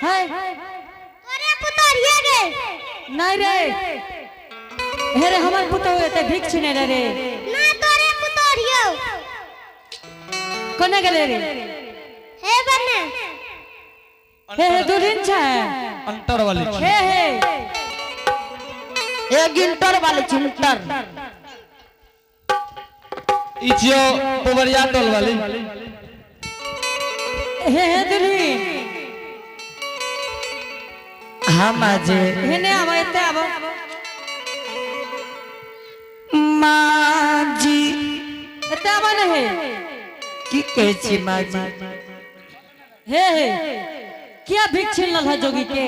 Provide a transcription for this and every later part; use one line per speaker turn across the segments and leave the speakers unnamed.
है।
तोरे पुतोह गे।
नहीं रे, हे रे, हमर पुतोह एते भीख छिने रे रे।
ना, तोरे पुतोह यौ।
कोने गेले रे?
हे बने।
हे हे, दुल्हन छै।
अंतर वाली छी।
हे हे।
एक इंटर वाली चिंटर।
ई छियो पुबरिया टोल वाली।
हे हे दुल्हन।
हाँ माँ जी।
हेने आबो, एते आबो।
माँ जी।
एते आबो ने हे।
की कहै छी माँ जी?
हे हे, किया भीख छीन लल है जोगी के?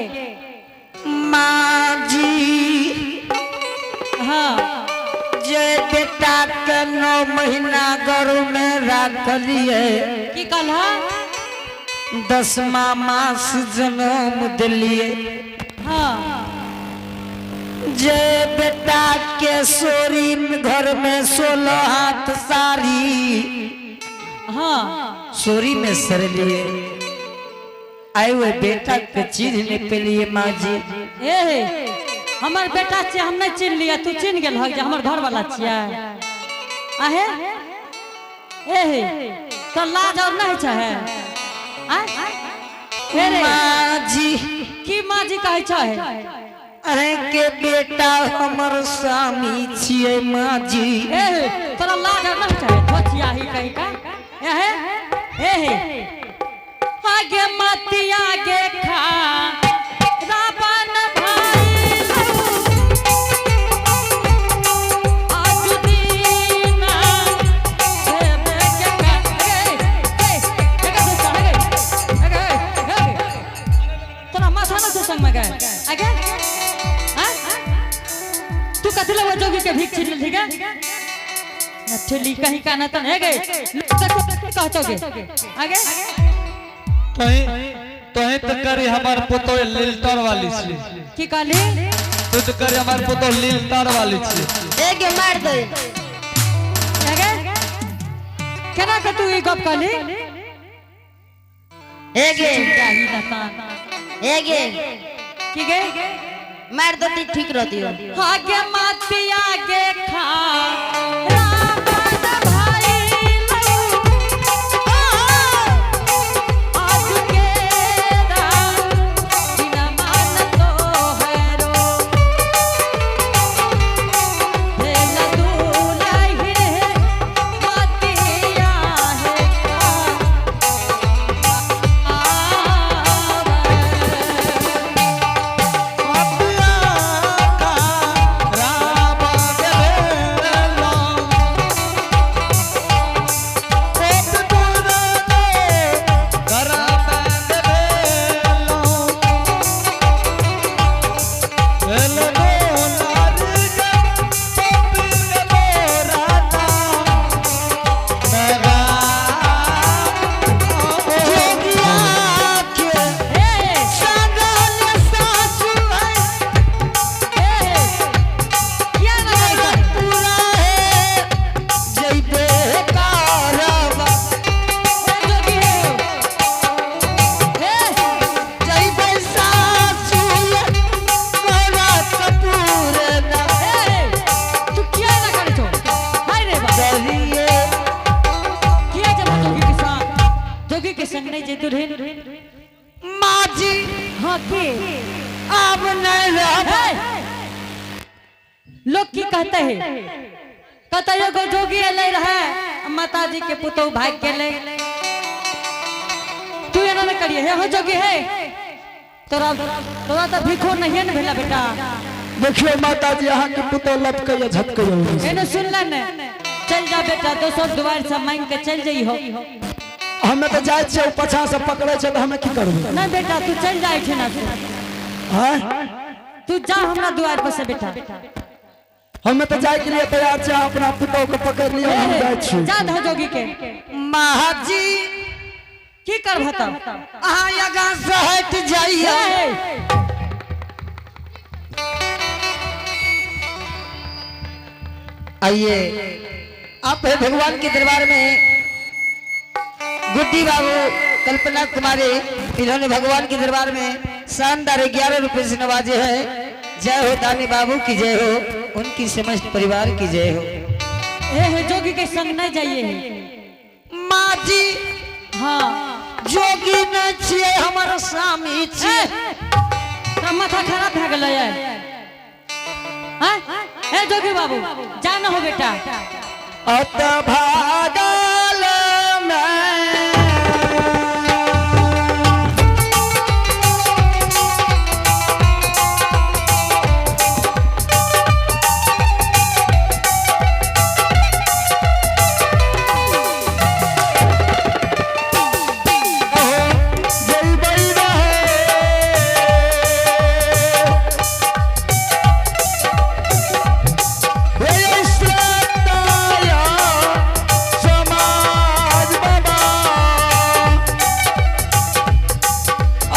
माँ जी।
हाँ।
जे बेटा के 9 महीना गर्भ में राखलिए,
की कहला?
10वां मास जन्म दिलिए।
हाँ।
जे बेटा के सोरी घर में 16 हाथ साड़ी
हाँ।
सोरी में सरलिए, आए हुए बेटा के चीज नहीं पेलिए माँ जी।
हे हे, हमर बेटा छियै, हम नहीं चिन्ह लिया, तू चिन्ह गेल हक जे हमर घर वाला छियै। आहे, हे हे, तो लाज और नहीं छै? आय हे रे।
माँ जी।
की माँ जी कहै छै?
अरे के बेटा हमर स्वामी छियै माँ जी।
हे हे, तोरा लाज और नहीं छै? धोचिया ही कहीं का। हे हे, हे हे, आगे मतिया गे खा रावण भाई आज दीना हे के गे गे गे गे, तोरा माथा न से संग में गए आगे। हाँ, तू कथी लगे जोगी के भीख छीन लेलही गे? नठली कहीं का न तन। हे गे, कहतो गे आगे।
तोही तोही तो करी हमर पुतोह लीलतर वाली छी।
की कहली?
तू तो करी हमर पुतोह लीलतर वाली छी।
एक मार दे।
आगे, केना के तू ई गप कहली?
एक
जाही नतान।
एक
की गे?
मार देती, ठीक रहती हो।
आगे मातिया गे खा रावण भाई लऊ, आज के बिना मान तो हैरो भेल दुलहिन मतिया हे। हे हे, किया ना करै? हे जोगी, हे हे, तू किया ना करै छौ? हाय रे बा, किया जब जोगी के साथ, जोगी के संग नहीं जे दुल्हन।
माँ जी।
हाँ, की?
अब नहीं रह।
हे, लोग की कहते हैं? कहते एगो जोगी अलै रहे, माता जी के पुतोह भाग गेलै। तू एना नहीं करिए। हे हो जोगी, हे, तोरा तोरा तऽ भिखो नहीं ने भेला बेटा।
देखियो माता जी, अहाँ के पुतोह लपकैया झपकैया।
एने सुन ले ने, चल जा बेटा, दोसर दुआर से मांग के चल जइहो।
हमे तऽ जाइ छियै, पाछा से पकड़ै छै तऽ हमे की करबै?
नहीं बेटा, तू चल जाइ छै ना।
आँय?
तू जा हमरा दुआर पर से बेटा।
हमे तऽ जाय के लिए तैयार छियै, अहाँ अपना पुतोह के पकड़ लियौ, हम जाइ छी।
जा दह जोगी के।
महाजी।
की करबह तब?
अहाँ आगाँ से हटि जाइए।
हे,
आइए, आप है भगवान के दरबार में गुड्डी बाबू, कल्पना कुमारी। इन्होंने भगवान के दरबार में शानदार 11 रुपए से नवाजे हैं। जय हो दानी बाबू की जय हो, उनकी समस्त परिवार की जय हो।
हे हे जोगी के संग नहीं जाइए हे।
माँ जी
हाँ
जोगी न छिए हमार स्वामी छिए।
तोरा माथा खराब भए गेलै हैं? हे जोगी बाबू जा न हो बेटा।
अत भागल में जइबै रहे हे श्रद्धाया समाज बाबा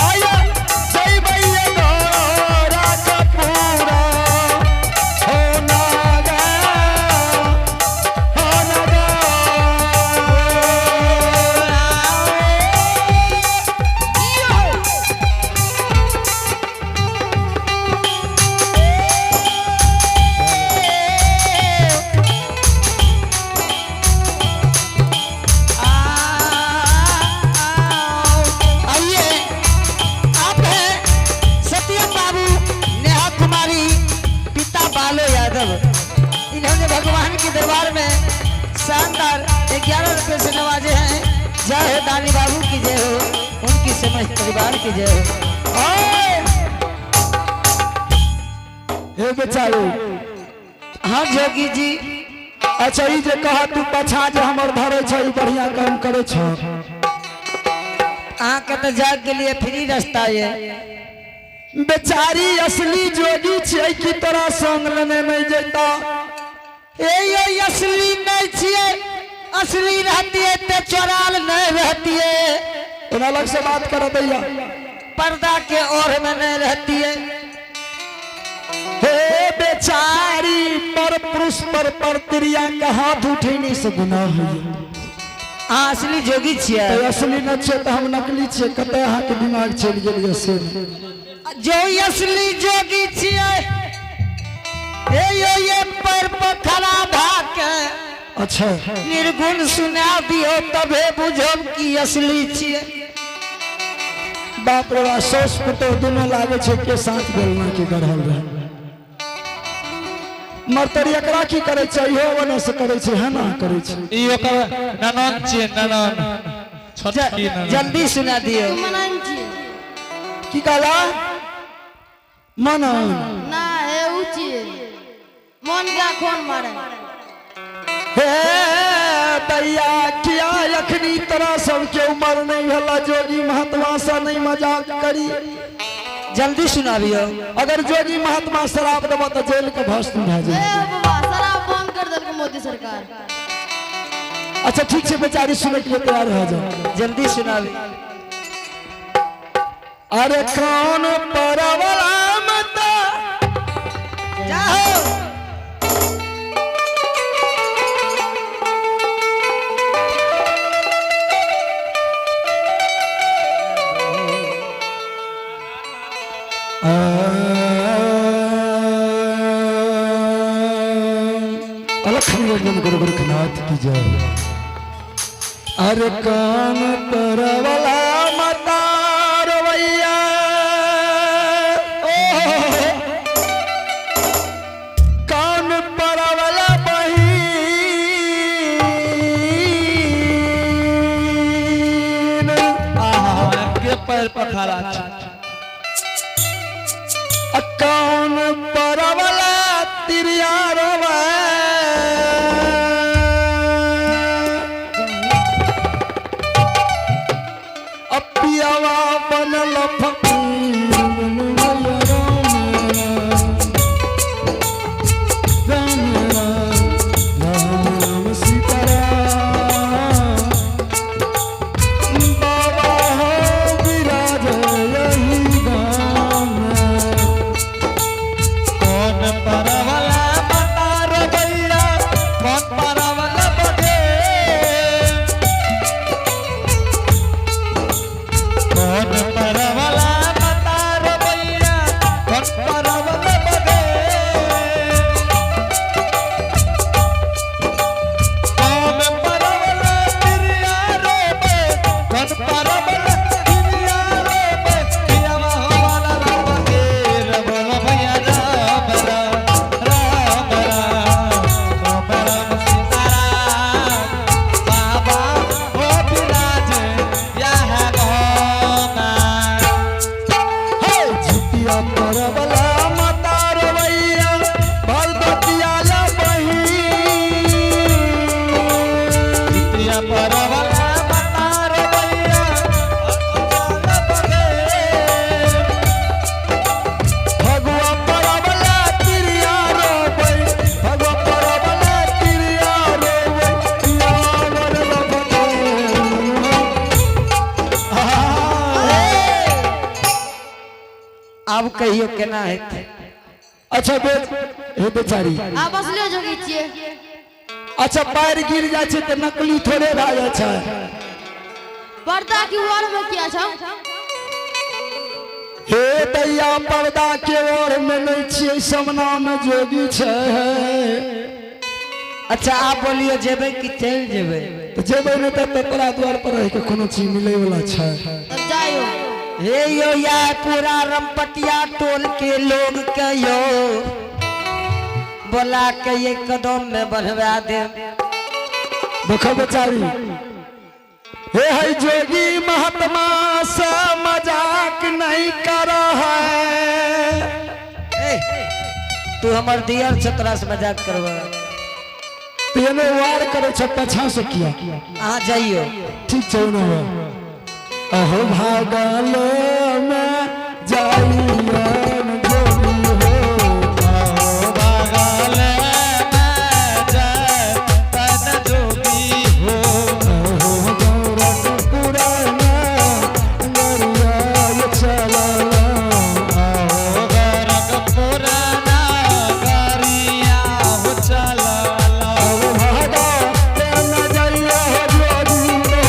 आया जइबै गौरा कपूरा हो नागा हो नागा।
आइए आप हैं सत्यम बाबू नेहा कुमारी पिता बालो यादव। इन्होंने भगवान के दरबार में शानदार 11 रुपए से नवाजे हैं। जय हो दानी बाबू की जय हो, उनकी समस्त परिवार की जय हो।
हे बेचारे।
हाँ जोगी जी।
अच्छा ई जे कहा तू पछा जे हमर धरे छ, ई बढ़िया काम करे छ।
अहाँ के तो जाग के लिए फ्री रास्ता ये।
बेचारी असली जोगी छियै कि तोरा संग लेने नहीं जैता?
ए यो असली नहीं छिए, असली रहती है ते चोराल नहीं रहती है।
तोरा अलग से बात कर दैया।
पर्दा के ओर में नहीं रहती है।
हे बेचारी, पर पुरुष पर पर तिरिया के हाथ उठेने से गुनाह होइए।
अहाँ असली जोगी छिए।
तो असली न छियै तऽ हम नकली छियै? कतऽ अहाँके दिमाग चलि गेल यऽ से नहि।
जो असली जोगी छिए ए यो ये पर पखरा भाके निर्गुण सुना दियो तबे बुझब की असली छिए।
बाप रे बाप, साउस पुतोह दुनू लागै छै के साथ बेलना के गढ़ल रहै। मरतरी एकरा की करै छै? इहो ओने से करै छै, है ना करै छै।
ई ओकर ननन छियै, ननन, छोटकी ननन।
जल्दी सुना दियो।
मनन छियै।
की कहला मनन?
ना हे उ छियै मन का खोन मारे।
हे दैया, किया अखनी तोरा सबके उमर नहीं भेला? जोगी महात्मा से नहीं मजाक करी।
जल्दी सुनाबियो।
अगर जोगी महात्मा शराब देबो तऽ जेल के भस्म भए
ए
जाए।
बाबा, शराब बंद कर देलकै मोदी सरकार।
अच्छा ठीक छै बेचारी, सुनै के लिए तैयार भए जाओ।
जल्दी सुनाबी।
अरे कौन परवला मता
जाओ।
अलख निरंजन गुरु गोरखनाथ की जय। अरे कान परवला मता रवैया, ओ कान परवला बहीन।
आहा, के पैर पखारा छै?
कौन परवला तिरिया रोवे, अपियावा बनल फकीर बनल राम राम राम राम राम सीताराम बाबा हो विराज यही गाम।
कौन परवला मता रवैया?
आब कहियो केना हेतै?
अच्छा बे हे बेचारी।
आ बसलो जोगी छियै।
अच्छा पैर गिर जाइ छै तऽ नकली थोड़े भए जाइ छै।
पर्दा की ओर में किया छौ?
हे दैया, पर्दा के ओर में नहीं छियै, समना में जोगी छै।
अच्छा आप बोलियो, जेबै कि चलि जेबै?
तऽ जेबै नहि तऽ तोरा द्वार पर रहि के कोनो चीज मिलै वाला छै?
तब जाइयो।
हे यो, या पूरा रमपटिया टोल के लोग के यो बोला के ये कदम में बढ़वा दे।
देखो बेचारी, हे है जोगी महात्मा से मजाक नहीं कर है।
ए, तू हमर दियर छौ, तोरा से मजाक करबा?
एने वार करे छै पाछा से किया?
अहाँ जाइयो।
ठीक छै ने? अहो भागल में जाइयन जोगी हो।
अहो भागल में जैतन जोगी हो।
अहो गोरखपुर में गरिया चलल।
अहो गोरखपुर नगरिया हो चलल।
अहो भागल में जाइया हो जोगी हो।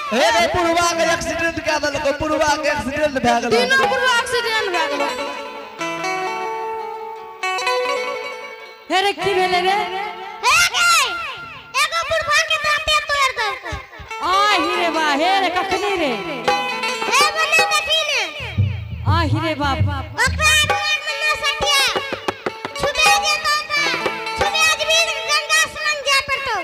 हे रे, बुढ़वा के एक्सीडेंट कए देलको, बुढ़वा के एक्सीडेंट भए गेलो।
तीनों बुढ़वा एक्सीडेंट भए गेलो।
हे रे, की भेलै रे?
एगो बुढ़वा के दांते तोड़ देलको।
आ ही रे बा, हे रे, कखनी रे?
हे बने देखी ने।
आ ही रे बाप।
ओकरा घर में न सटिया छुबे जेतो त छुबे आजबी, गंगा स्नान जाय पड़तो।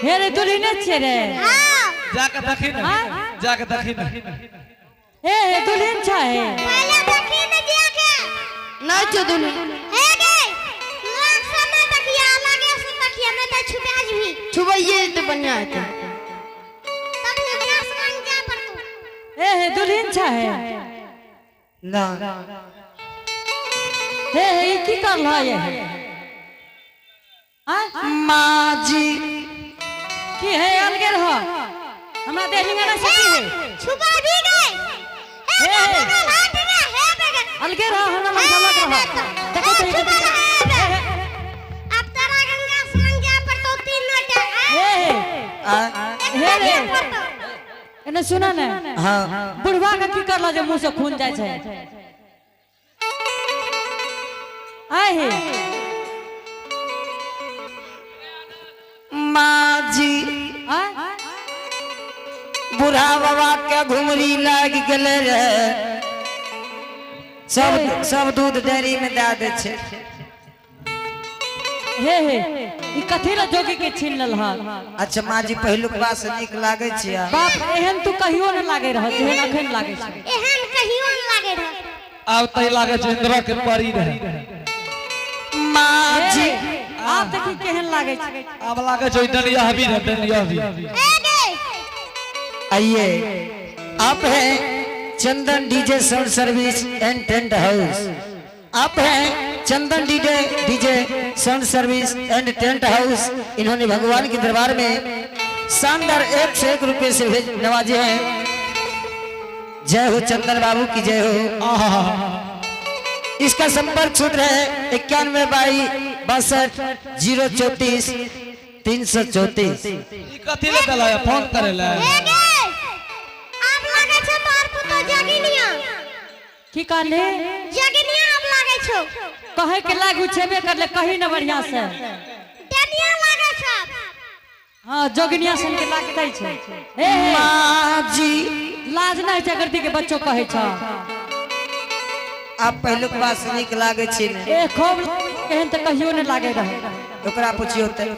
हे रे, दुल्हने छियै रे?
हां।
जाके देखी ने।
हाँ?
जाके देखी ने।
हे हे, दुल्हन छै?
पहले देखी ने जाके।
नहीं छौ दुल्हन।
हे गे, लाग से न देखिया, लागे से देखिया, नहीं त छुबे आजबी।
छुबैये तऽ बढ़िया हेतै।
तब गंगा स्नान जाय पड़तो।
हे हे, दुल्हन छै?
ना।
हे हे, ई की करल है? आ
माँ जी।
की हे, अलगे रह, हमरा देह में ना सकी है।
छुबा भी गए।
हे
हे
हे।
बगल हाथ में हे बगल।
अलगे रह, हमरा लग अलग रह, देखो तो।
छुबा
हे हे।
अब तारा गंगा स्नान जाय पड़तो तीन नोटा।
हे हे।
आ,
हे रे, एने सुन ने।
हाँ।
बुढ़वा के की करल जे मुंह से खून जाइ छै? आय हे।
माँ जी।
आय।
बूढ़ा बाबा के घुमरी लाग गेले रे, सब सब दूध डेयरी में दए दै छै।
हे हे, ई कथी ला जोगी के छीन लेल हन?
अच्छा माँ जी, पहिलुक बात से नीक लागै छै?
बाप, एहन तू कहियो न लागे रह जेहन अखन लागे छै।
एहन कहियो न लागे रह।
आब तै लागे छै इंद्र के परी रहे।
माँ
हे
जी।
रे, आब देखी केहन लागे छै।
आब लागे छै डलिया हबी रहे, डलिया हबी।
ए गे।
आइए, आप हैं चंदन DJ sound service and tent house. आप हैं चंदन DJ DJ sound service and tent house. इन्होंने भगवान के दरबार में शानदार 101 रुपए से भेज नवाजे हैं। जय हो चंदन बाबू की जय हो। इसका संपर्क सूत्र है 91 22 62 034 334।
ई कथी ले देला है फोन करे ले?
ए गे, आब लागे छौ तोहर पुतो जोगिनिया।
की कहले?
जोगिनिया आब लागे छौ।
कहे के लागू छेबे करले, कही न बढ़िया से।
डनिया लागे छौ।
हाँ, जोगिनिया सन के लागते छै। हे हे।
माँ जी।
लाज नहीं छै करती के बच्चो कहै छ?
आप पहिलुक बात से नीक लागै छै ने?
ए, खूब, एहन तऽ कहियो नहि लागे रहे।
ओकरा पुछियौ तऽ।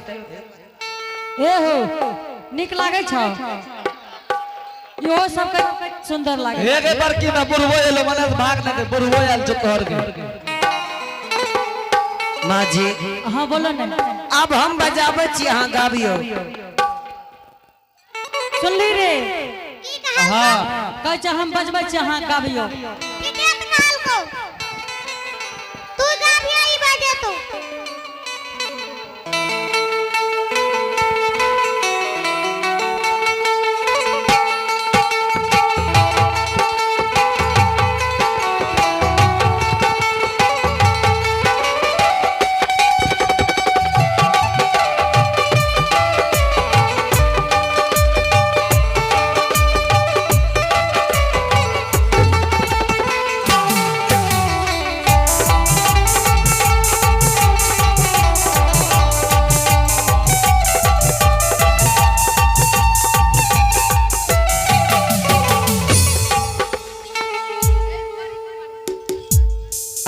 ए हो, नीक लागै छ? इहो सबके सुंदर लागे।
हे गे बड़की में बुढ़बो एलो, मने भाग न के बुढ़बो आयल छौ तोहर के।
माँ जी,
हाँ बोलो ना।
अब हम बजाबै छी, अहाँ गाबियो।
सुनली रे?
की कहल?
हाँ।
कहै छै हम बजबै छी, अहाँ गाबियो।
ठीके त कहलको। तू गाबिया, ई बजे तू।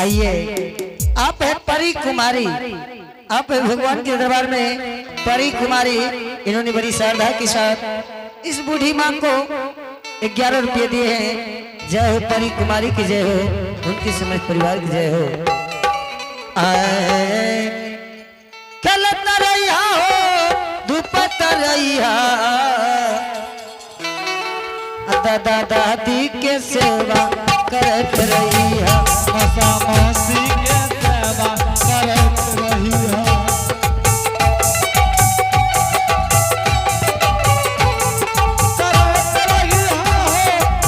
आइए, आप है परी कुमारी, आप है भगवान के दरबार में परी कुमारी। इन्होंने बड़ी श्रद्धा के साथ इस बूढ़ी माँ को 11 रुपये दिए हैं। जय हो परी कुमारी की जय हो, उनकी समझ परिवार की जय हो। आए खेलत रहिया हो, धूपत रहिया, दादा दादी के सेवा करत रहिया।
मौसा मौसी के सेवा करत रहिया। करत रहिया हो,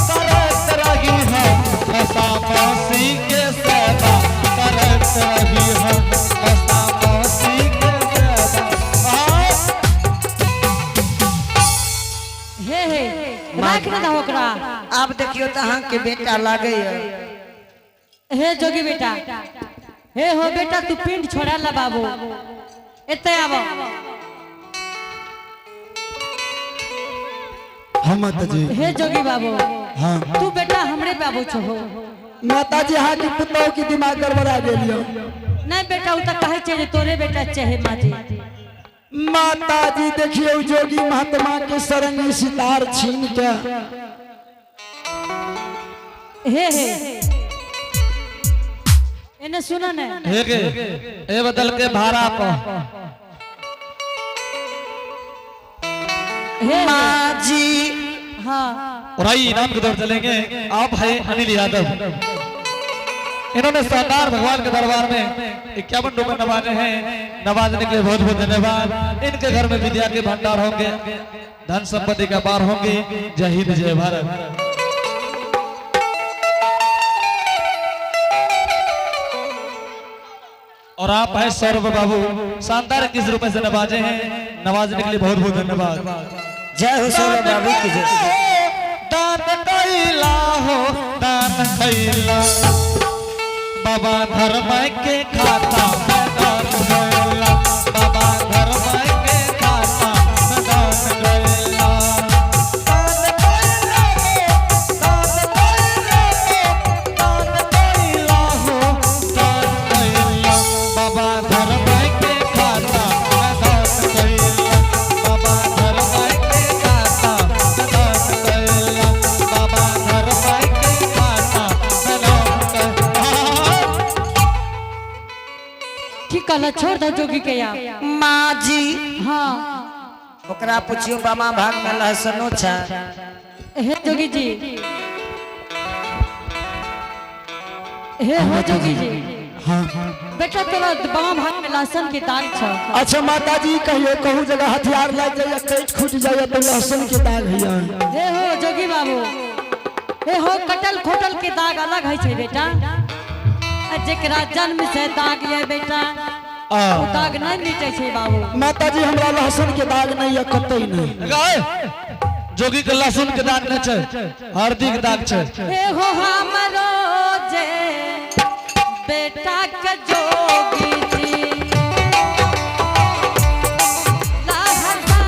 करत रहिया, मौसा मौसी के सेवा करत रहिया, मौसा मौसी के सेवा। हाँ।
हे हे, राख ना दहो ओकरा।
आब देखियो तऽ अहाँके बेटा लागैया।
हे जोगी बेटा, हे हो बेटा, तू पिंड छोड़ा ला बाबू, एते आबो।
हाँ माता जी।
हे जोगी बाबू।
हाँ।
तू बेटा हमरे बाबू छो।
माता जी, अहाँ के पुतोह के दिमाग गड़बड़ा गेल यौ।
नहीं बेटा, उ त कहै छै जे तोरे बेटा चाहे माँ जी।
माता जी, देखियौ जोगी महात्मा के सरंगी सितार छीन के।
हे हे, एने सुन ने।
हे गे, ए बदल के भाड़ा पर।
हे हे।
माँ जी।
हाँ।
और आइए इनाम की दौर चलेंगे। आप है अनिल यादव, इन्होंने शानदार भगवान के दरबार में 51 रुपए नवाजे हैं। नवाजने के लिए बहुत बहुत धन्यवाद। इनके घर में विद्या के भंडार होंगे, धन संपत्ति का पार होंगे। जय हिंद, जय भारत। और आप है सौरभ बाबू, शानदार 21 रुपए से नवाजे हैं। नवाजने के लिए बहुत बहुत धन्यवाद।
जय हो सौरभ बाबू की जय।
दान कैला हो, दान कैला, बाबा धर्म के खाता में दान कैला, बाबा धर्म के खाता में दान कैला। दान कैला हो, दान कैला हो, दान कैला हो, दान कैला, बाबा धर्म के खाता में दान कैला, बाबा धर्म के खाता में दान कैला, बाबा धर्म के खाता में दान कैला।
ठीक कहला, छोड़ दो जोगी के या।
माँ जी।
हाँ।
ओकरा पुछियो, बामा भाग में लहसनो छा?
हे जोगी जी, हे हो जोगी जी।
हाँ।
बेटा, तोरा बाम भाग में लहसुन के दाग छ।
अच्छा माता जी, कहियो कहूँ जगह हथियार लाग जाइए, कहीं खुट जाइए तो लहसुन के दाग हैया।
हे हो जोगी बाबू, हे हो, कटल खोटल के दाग अलग है छै बेटा, आ जेकरा जन्म से दाग ये बेटा, ओ दाग नहीं मिटे छै बाबू।
माता जी, हमरा लहसुन के दाग नहीं है, कतई नहीं।
गाय जोगी के लहसुन के दाग नहीं छै, हल्दी के दाग छै।
हे हो हमरो जे बेटा के जोगी जी, लहसुन के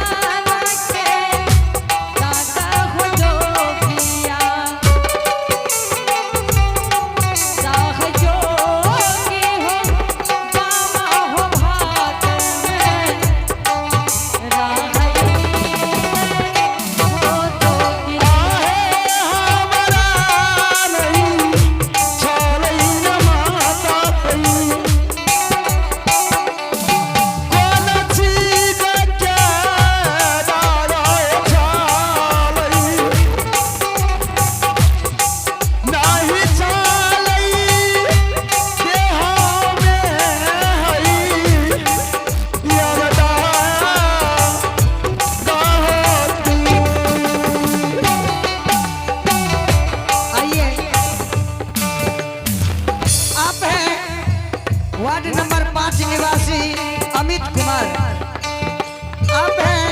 दाग हो जोगिया, दाग जोगी हो बामा हो भात में राहई हो जोगी।
हमरा नहीं छलै न माता पै।
निवासी अमित कुमार। आप हैं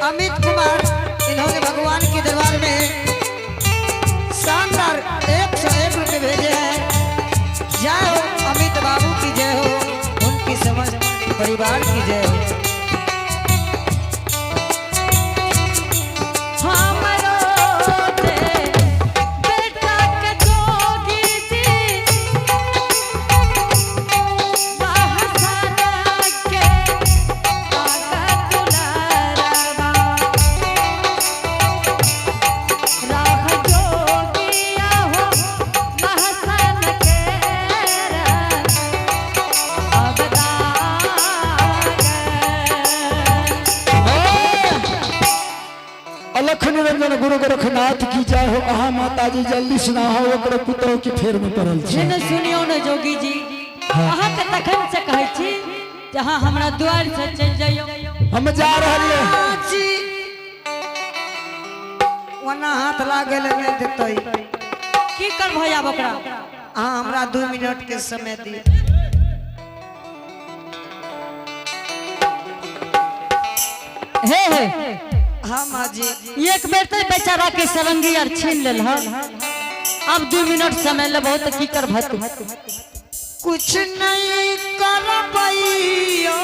अमित कुमार, इन्होंने भगवान के दरबार में शानदार 101 रुपये भेजे हैं। जय हो अमित बाबू की जय हो, उनकी समझ परिवार की जय हो।
हमरो दे बेटा के जोगी जी महसाना के आगा दुलारवा राह जोगिया हो महसन के अवदान।
अलख निरंजन गुरु गोरखनाथ की जय हो। अहाँ माता जी जल्दी सुनाहो, ओकरे पुतोह की फेर में पड़ल छै।
ने सुनियो ने जोगी जी, अहाँके तखन से कहै छी जे अहाँ हमरा दुआरि से चलि जइयौ।
हम जा रहलियै।
जी, ओना हाथ लागल नहि देतै।
की करबै आब ओकरा?
अहाँ हमरा 2 मिनट के समय दी।
हे हे।
हाँ माँ जी।
एक बेर तऽ बेचारा के सरंगी आर छीन लेल हन, अब 2 मिनट समय लेबहो तऽ की करबह तू?
कुछ नहीं करबैयो।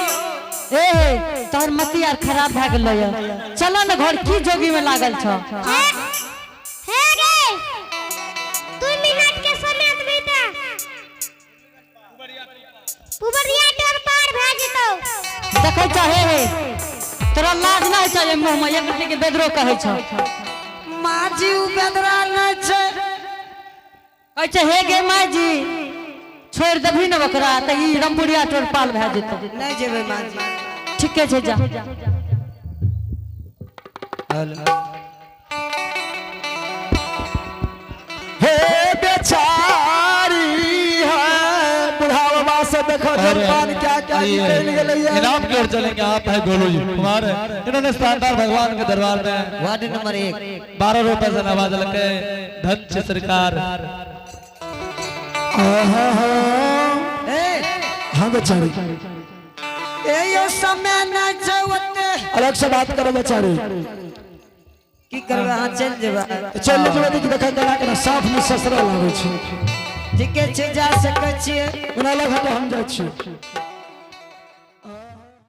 ए हे, तोहर मति आर खराब भए गेलै। चल ने घर, की जोगी में लागल छ?
हे हे गे, 2 मिनट के समय देबही त पुबरिया टोल पार भए जेतौ।
देखै छ, हे हे, तोरा लाज नहि छ? एहि मुँह में एक गोटे के बेदरो कहै छ।
माँ जी, उ बेदरा नहि छै।
कहै छै, हे गे माय जी, छोड़ि देबही ने ओकरा तऽ ई रमपुरिया टोल पाल भए जेतौ।
नहि जेबै माँ जी।
ठीके छै, जा।
हेलो।
हे बेचारी है बुढ़ा बाबा से देखो जलपान क्या क्या निकल गेलै।
इनाम की ओर चलेंगे। आप है गोलू जी कुमार, इन्होंने शानदार भगवान के दरबार में
वार्ड नंबर 1
12 रुपए से नवाज लगे। धन छे सरकार।
आहा,
ए।
हाँ बेचारी।
ए यो, समय नहि छै ओते।
अलग से बात करो बेचारी।
की करबै, अहाँ चलि जेबै?
चल जेबै तऽ देखा केना केना साफ में ससरा लागै छै।
ठीके छै, जा सकै छियै।
ओना अलग हटो, हम जाइ छी।